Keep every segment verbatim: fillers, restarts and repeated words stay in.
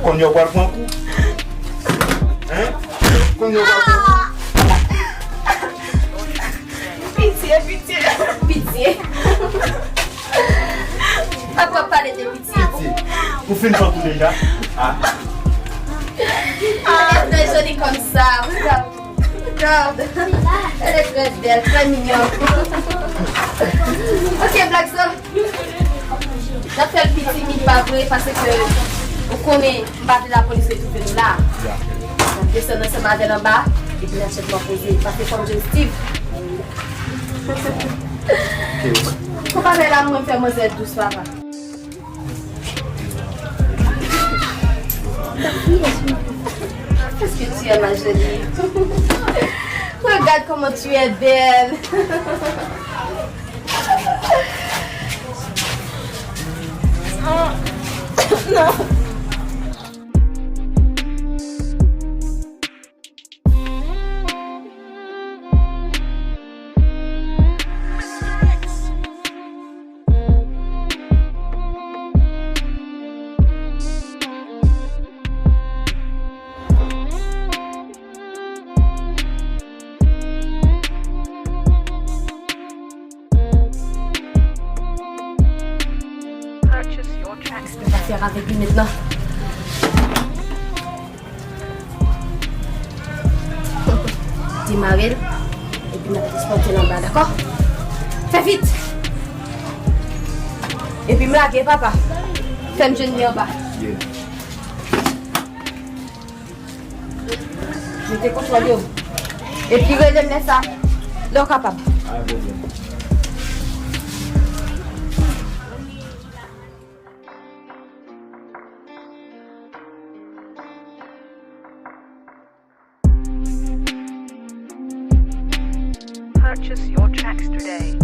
Kounye a w pral pran kou. Hein? Kounye a w pral pran kou. Pitye, pitye. Pitye. Papa pale de pitye. Pitye. Ou fin pran kou deja? Ah. Ah, elle est très jolie comme ça. Regarde. Regarde. Elle est très belle, très mignonne. Ok, Black Soul. N ap fè l pi timid, pa vre, paske ou konnen m pa vle lapolis retwouve nou la. N ap desann ansanm avè l anba, epi n ap sèlman poze, paske fò m jwenn Steve. Konpa fè la, mwen fè manzè dous, papa. Est-ce que tu es ma jolie? Regarde comment tu es belle. Non. Purchase your tracks today. Sa fè avèk li mentnan. Demare l, epi n ap transpòte l anba, dakò? Fè vit! Epi m lage, papa. Fè m jwenn li anba. Mete kontwòl yo. Epi rele m lè sa, lè w kapab. Purchase your tracks today.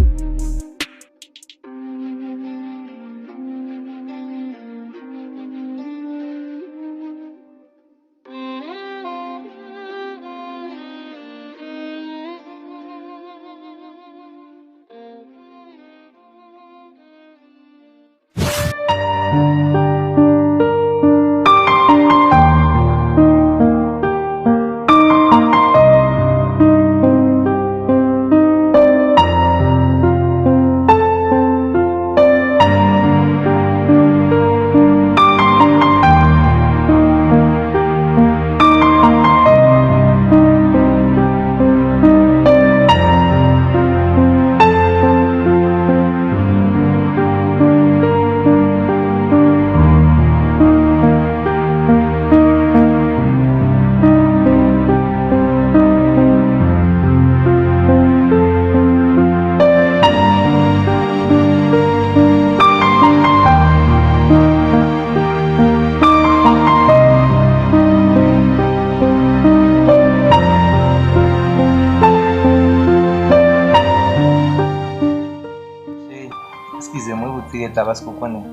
Cheri, eskize m wi pou ti reta paske w konnen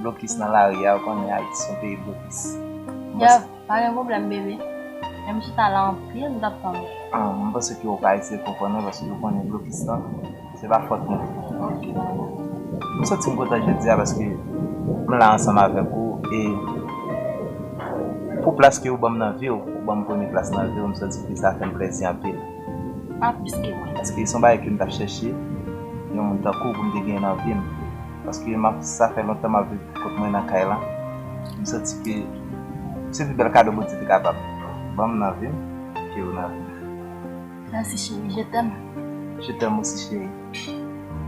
blokis nan lari a, ou konnen Ayiti se yon peyi blokis. Mwen panse pa gen pwoblèm, bebe. Menm chita la anpil, m t ap tann ou. Ah, mwen panse ke ou ka eseye konprann mwen paske ou konnen blokis lan, se pa fòt mwen. Ok. M santi m kontan jodi a paske m la ansanm avèk ou e pou plas ke ou ban m nan vi w, ou ban m premye plas nan vi w, m santi ke sa fè m plezi anpil. Pa plis ke mwen. Paske se yon bagay ke m t ap chèche, yon moun tankou w pou m te genyen nan vi m. Paske m ap, sa fè lontan m ap viv kot mwen nan kay la. M santi ke se pi bèl kado Bondye te kapab ban m nan vi m, ke ou nan vi m. Mèsi cheri, je t'aime. Je t'aime aussi, chérie.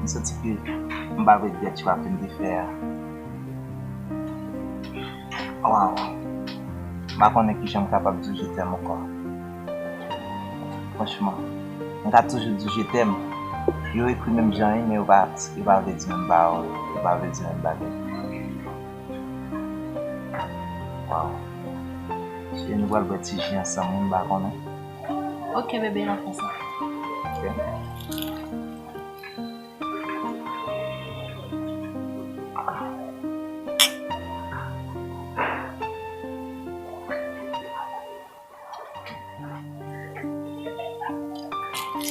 M santi ke m pa vle di a ti pa fin te fè a. Waw. M pa konnen kijan m kapab di w je t'aime ankò. Franchman, m ka toujou di w je t'aime. Yo ekri menm jan wi, men yo pa, yo pa vle di menm pawòl, yo pa vle di menm bagay. Waw. Cheri, nou pral bwè ti ji ansanm wi, m pa konnen. Ok, bebe, n ap fè sa. Ok.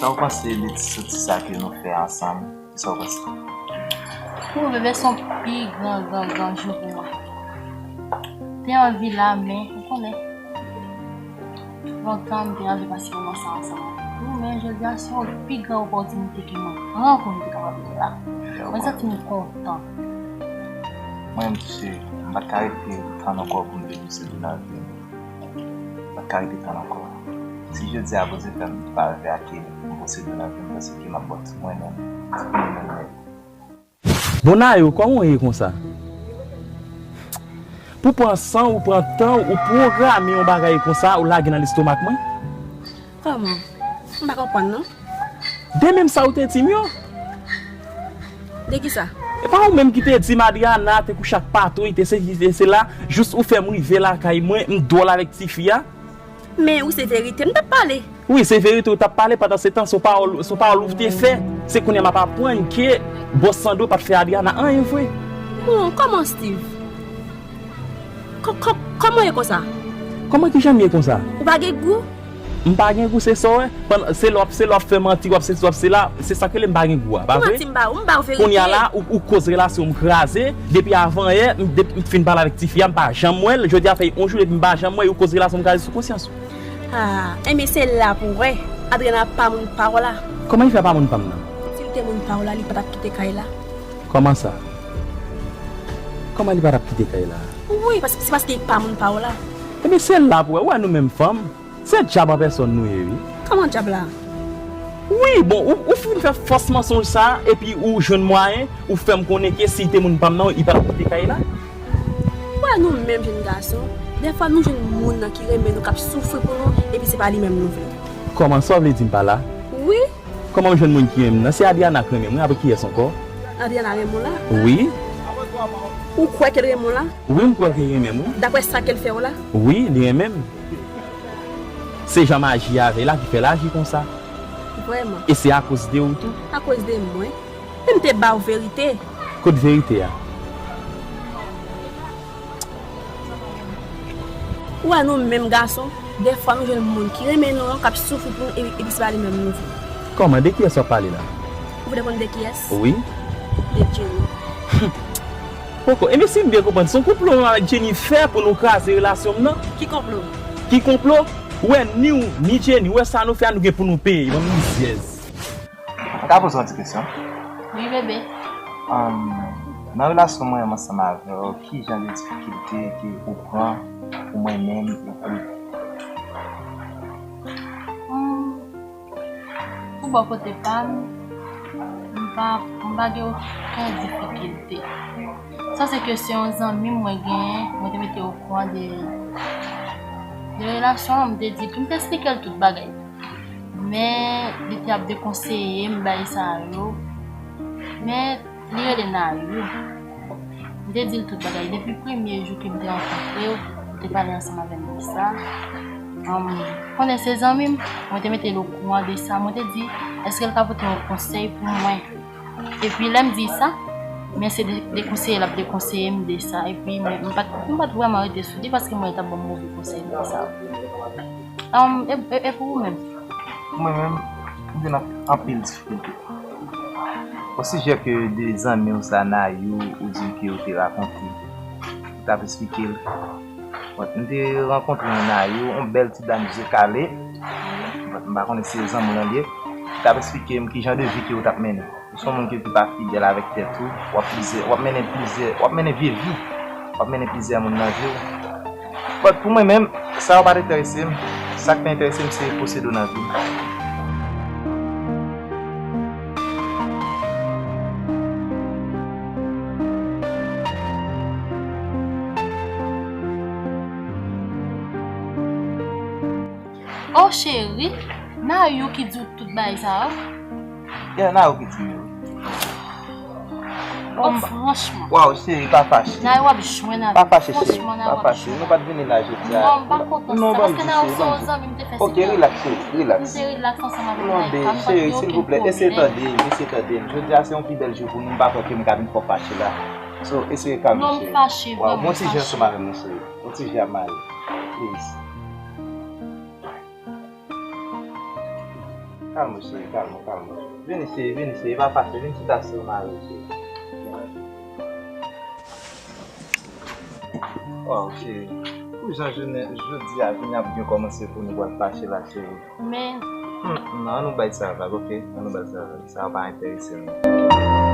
Sa w panse de ti soti sa ke nou fè ansanm? Kisa w panse? Pou bebe, se yon pi gran, gran, gran jou pou mwen. Te anvi la, men, ou konnen, lontan m te anvi pase moman sa ansanm avèk ou, men jodi a se yon pi gran opòtinite ke mwen pran pou m te kapab vin la. Mwen santi m kontan. Mwen menm tou, cheri, m pa t ka rete tann ankò pou m vin pwosede nan vi m. M pa t ka rete tann ankò. Si jodi a Bondye fè m pa vle ake m pwosede nan vi m, paske m ap bòt mwen menm, mwen menm nèt. Bon, Nayou, kòman w ye konsa? Pou pran san w, ou pran tan w, ou pwograme yon bagay konsa, ou lage nan lestomak mwen? Kòman? M pa konprann, non. De menm sa ou te di m yo. De ki sa? E pa ou menm ki te di m Adriana te kouche ak patwon, te sesi, te sela, jis ou fè m rive lakay mwen, m dwòl avèk tifi a. Men wi, se verite m t ap pale. Wi, se verite ou t ap pale, pandan se tan, se yon pawòl, se yon pawòl ou te fè. Se kounye a m ap aprann ke bòs Sandro pa t fè Adriana anyen vre. Bon, kòman, Steve? Kò-, kò-, kòman w ye konsa? Kòman, kijan m ye konsa? Ou pa gen gou? M pa gen gou, se sa w wè. Pandan, se lè w ap, se lè w ap fè manti, w ap sesi, w ap sela, se sa k rele m pa gen gou a, pa vre? Ki manti m ba ou? M ba ou verite. Kounye a la, ou, ou koz relasyon m kraze, depi avan yè, m, depi m fin pale avèk tifi a, m pa janm wè l, jodi a fè yon jou depi m pa janm wè l, ou koz relasyon m kraze sou konsyans ou. Ah, enben se la pou w wè. Adriana pa moun pa w la. Kòman li fè pa moun pa m nan? Si l te moun pa w la, li pa t ap kite kay la. Kòman sa? Kòman li pa t ap kite kay la? Wi, paske se paske li pa moun pa w la. Enben se la pou w wè, ou wè nou menm fanm, se dyab an pèsòn nou ye, wi. Kòman dyab la? Wi, bon, ou, ou fin fè fòs mansonj sa, epi ou jwenn mwayen, ou fè m konnen ke si l te moun pa m nan, li pa t ap kite kay la. Ou wè nou menm jèn gason, dèfwa nou jwenn moun nan ki renmen nou, k ap soufri pou nou, epi se pa li menm nou vle. Kòman, sa w vle di m pa la? Wi. Kòman m jwenn moun ki renmen m nan? Se Adriana k renmen m, wi, apre kiyès ankò? Adriana renmen w la? Wi. Ou kwè ke l renmen w la? Wi, m kwè ke l renmen m, wi. Daprè sa ke l fè w la? Wi, li renmen m. Se jan m aji avè l la ki fè l aji konsa. Vrèman? E se akoz de ou tou. Akoz de mwen? Men m te ba w verite. Kot verite a? Ou wè nou menm gason, dèfwa nou jwenn moun ki renmen nou an, k ap soufri pou nou, epi, epi se pa li menm nou vle. Kòman? De kiyès w ap pale la? Ou vle konn de kiyès? Wi. De Jenny. Poko. Ebyen, si m byen konprann, se yon konplo menm avèk Jennifer pou nou kraze relasyon m nan? Ki konplo? Ki konplo? Ou wè, ni w, ni Jenny, ou wè sa nou fè a, nou gen pou nou peye. Bann rizyèz. Mwen ka poze yon ti kesyon? Wi, bebe. Ahn, nan relasyon mwen menm ansanm avè w, ki jan de difikilte ke ou pran pou mwen menm epi? Hmm, pou bò kote pa m, m pa, m pa gen okenn difikilte. Sa se ke se yon zanmi m mwen genyen, mwen te mete l okouran de, de relasyon an, m te di, m te esplike l tout bagay. Men, li te ap dekonseye m bay sa yo. Men, li rele Nayou. M te di l tout bagay. Depi premye jou ke m te rankontre w, m te pale ansanm avè l de sa. Ahn, konnen se zanmi m, mwen te mete l okouran de sa. Mwen te di, èske l ka pote yon konsèy pou mwen? Epi lè m di sa, men se de, de konseye l ap dekonseye m de sa. Epi mwen, m pa t, m pa t vrèman rete sou li paske m wè l t ap ban m move konsèy de sa. Ahn, e, e, e pou ou menm? Pou mwen menm, m jwenn anp-, anpil difikilte. O sijè ke de zanmi w sa, Nayou, ou di m ke w te rakonte, ou t ap esplike l. Bon, m te rankontre yon Nayou, yon bèl ti dam je kale. Bon, m pa konnen si se zanmi w lan l ye. Ou t ap esplike m ki jan de vi ke w t ap mennen. Ou se yon moun ki, ki pa fidèl avèk tèt ou. W ap plizyè, w ap mennen plizyè, w ap mennen vye vi. W ap mennen plizyè moun nan vi w. But pou mwen menm, sa yo pa t enterese m. Sa k te enterese m, se posede w nan vi m. Oh cheri, Nayou ki di w tout bagay sa yo? Yeah, Nayou ki di m yo. Oh, franchman. Waw, cheri, pa fache. Nayou ap jwenn avè m. Pa fache, cheri. Franchman, Nayou ap jwenn avè m. Pa fache. Nou pa t vini la jodi a. Non, m pa kontan sa, paske Nayou se yon zanmi m te fè. Ok, relax, cheri, relax. M te relax ansanm avè Nayou. Non, babe, cheri, silvouplè, eseye tande m, eseye tande m. Jodi a se yon pi bèl jou pou nou, m pa kwè ke m ka vin fè w fache la. So, eseye kalme, cheri. Non, m fache, vrèman, m fache. Waw, bon ti jan ansanm avè m, cheri. Yon ti jan mal. Please. Kalme, cheri, kalme, kalme. Vini, cheri, vini, cheri, pa fache, vin chita sou mari, cheri. Waw, cheri. Pou jan jounen, jodi a, jounen ap byen kòmanse pou nou, pral fache la, cheri. Men, Hmm, non, an nou bay sa vag, oke? An nou bay sa vag. Sa pa enterese nou.